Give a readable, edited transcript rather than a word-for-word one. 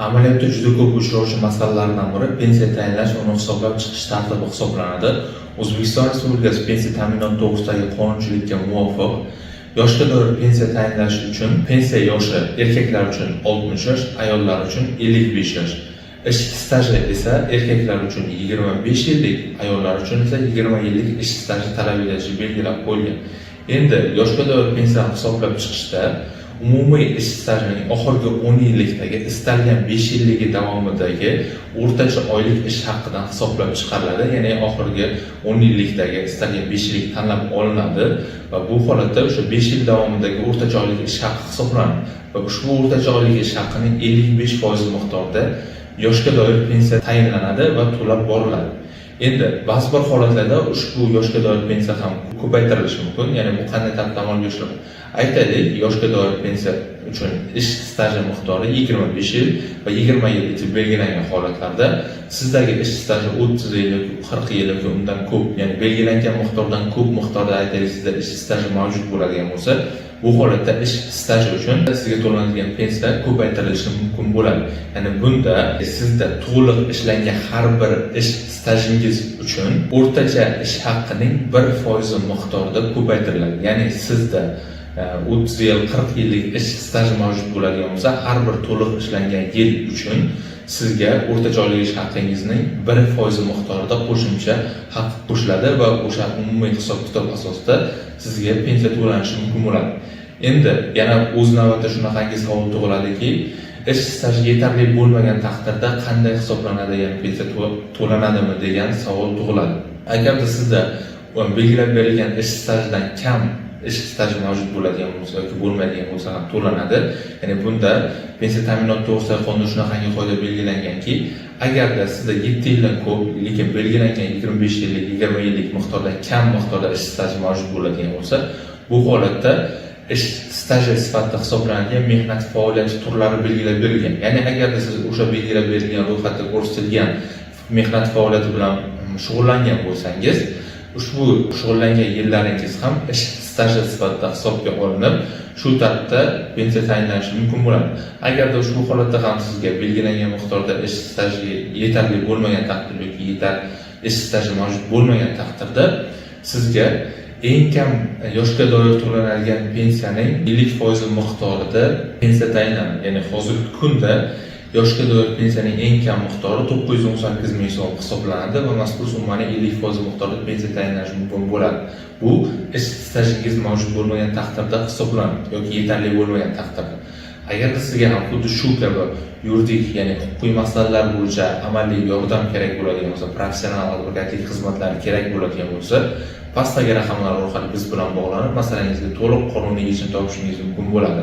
Amaliyotda juda ko'p uchrovchi masalalardan biri pensiya tayinlash va uni hisoblab chiqish tartibi hisoblanadi. O'zbekiston Respublikasi pensiya ta'minoti to'g'risidagi qonunchilikka muvofiq, yoshga doir pensiya tayinlash uchun pensiya yoshi erkaklar uchun 60 yosh, ayollar uchun 55 yosh. Ish staji esa erkaklar uchun 25 yillik, ayollar uchun esa 20 yillik ish staji talab etilishi belgilab qo'yilgan. Endi yoshga doir pensiyani hisoblab chiqishda umumiy ish stajining oxirgi 10 yillikdagi istalgan 5 yilligi davomidagi o'rtacha oylik ish haqidan hisoblab chiqariladi. Ya'ni oxirgi 10 yillikdagi istalgan 5 yillik tanlab olinadi va bu holatda o'sha 5 yil davomidagi o'rtacha oylik ish haqi hisoblanadi va ushbu o'rtacha oylik ish haqining 55% miqdorida yoshga doir pensiya tayinlanadi va to'lab boriladi. Endi ba'zi bir holatlarda ushbu yoshga doir pensiya ham ko'paytirilishi mumkin. Ya'ni bu qanday tartibda amalga oshiriladi? Aytaylik, yoshga doir pensiya uchun ish staji miqdori 25 yil va 20 yil etib belgilangan holatlarda sizdagi ish staji 30 yil yoki 40 yil yoki undan ko'p, ya'ni belgilangan miqdordan ko'p miqdorda, aytaylik, sizda ish staji mavjud bo'ladigan bo'lsa, bu holatda ish staji uchun sizga to'lanadigan pensiya ko'paytirilishi mumkin bo'ladi. Ya'ni bunda sizda to'liq ishlangan har bir ish stajingiz uchun o'rtacha ish haqining 1% miqdorida ko'paytiriladi. Ya'ni sizda 30 yil, 40 yillik ish staji mavjud bo'ladigan bo'lsa, har bir to'liq ishlangan yil uchun sizga o'rtacha oylik ish haqingizning 1% miqdorida qo'shimcha haq qo'shiladi va o'sha umumiy hisob kitob asosida sizga pensiya to'lanishi mumkin bo'ladi. Endi yana o'z navbatida shunaqangi savol tug'iladiki, ish staji yetarli bo'lmagan taqdirda qanday hisoblanadi, ya'ni pensiya to'lanadimi degan savol tug'iladi. Agarda sizda belgilab berilgan ish stajidan kam ish staji mavjud bo'ladigan bo'lsa yoki bo'lmaydigan bo'lsa ham to'lanadi. Ya'ni bunda pensiya ta'minoti to'g'risidagi qonunda shunaqangi qoida belgilanganki, agarda sizda 7 yildan ko'p, lekin belgilangan 25 yillik, 20 yillik miqdordan kam miqdorda ish staji mavjud bo'ladigan bo'lsa, bu holatda ish staji sifatida hisoblanadigan mehnat faoliyati turlari belgilab berilgan. Ya'ni agarda siz o'sha belgilab berilgan ro'yxatda ko'rsatilgan mehnat faoliyati bilan shug'ullangan bo'lsangiz, ushbu shug'ullangan yillaringiz ham ish staji sifatida hisobga olinib, shu tartibda pensiya tayinlanishi mumkin bo'ladi. Agarda ushbu holatda ham sizga belgilangan miqdorda ish staji yetarli bo'lmagan taqdirda yoki yetar ish staji mavjud bo'lmagan taqdirda sizga eng kam yoshga doir to'lanadigan pensiyaning 50% miqdorida pensiya tayinlanadi. Ya'ni hozirgi kunda yoshga doir pensiyaning eng kam miqdori 918 ming so'm hisoblanadi va mazkur summaning 50% miqdorida pensiya tayinlanishi mumkin bo'ladi. Bu ish stajingiz mavjud bo'lmagan taqdirda hisoblanadi yoki yetarli bo'lmagan taqdirda. Agarda sizga ham xuddi shu kabi yuridik, ya'ni huquqiy masalalar bo'yicha amaliy yordam kerak bo'ladigan bo'lsa, professional advokatlik xizmatlari kerak bo'ladigan bo'lsa, pastdagi raqamlar orqali biz bilan bog'lanib, masalangizga to'liq qonuniy yechim topishingiz mumkin bo'ladi.